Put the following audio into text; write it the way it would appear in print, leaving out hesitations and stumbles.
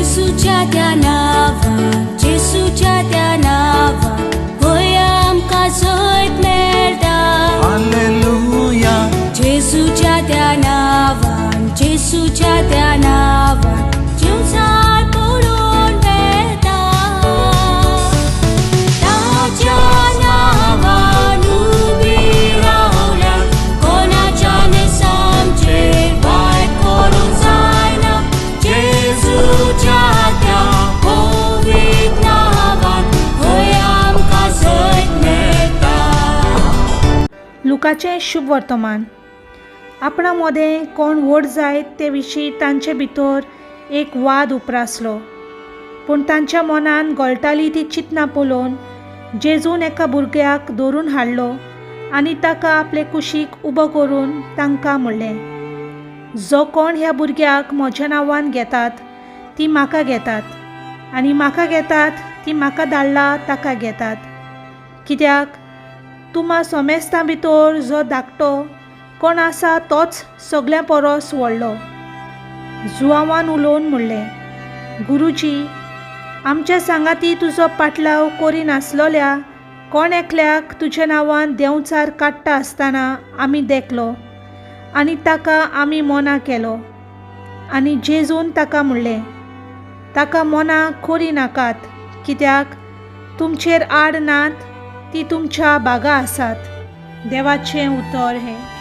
जेसूच्या त्या नांवान, जेसूच्या त्या नांवान, हय आमकां जैत मेळटा. हालेलुया. जेसूच्या त्या नांवान, जेसूच्या त्या नांवान, जिवसार पळोवन वेता. ताच्या नांवान उबी रावल्यार कोणाच्यान आमचेर वायट करूंक जायना. जेजूच्या त्या पवित्र नांवान हय आमकां जैत मेळटा. लुकाचें शुभ वर्तमान. आपणा मदें कोण व्हड जायत ते विशीं तांचे भितर एक वाद उप्रासलो. पूण तांच्या मनान गळटाली ती चिंतनां पळोवन जेजून एका भुरग्याक धरून हाडलो आनी ताका आपले कुशीक उबो करून तांकां म्हणलें, जो कोण ह्या भुरग्याक म्हज्या नांवान घेतात ती म्हाका घेतात, आनी म्हाका घेतात ती म्हाका धाडला ताका घेतात. कित्याक तुमा सोमेस्तां भितर जो धाकटो कोण आसा तोच सगळ्यां परस व्हडलो. जुआंवान उलोवन म्हणलें, गुरुजी, आमच्या सांगाती तुजो पाटलाव करिनासलोल्या कोण एकल्याक तुज्या नांवान देंवचार काडटा आसतना आमी देखलो आनी ताका आमी मोना केलो. आनी जेजून ताका म्हणलें, ताका मोना करी नाकात, कित्याक तुमचेर आड नात ती तुमच्या बागा आसात. देवाचें उतर हें.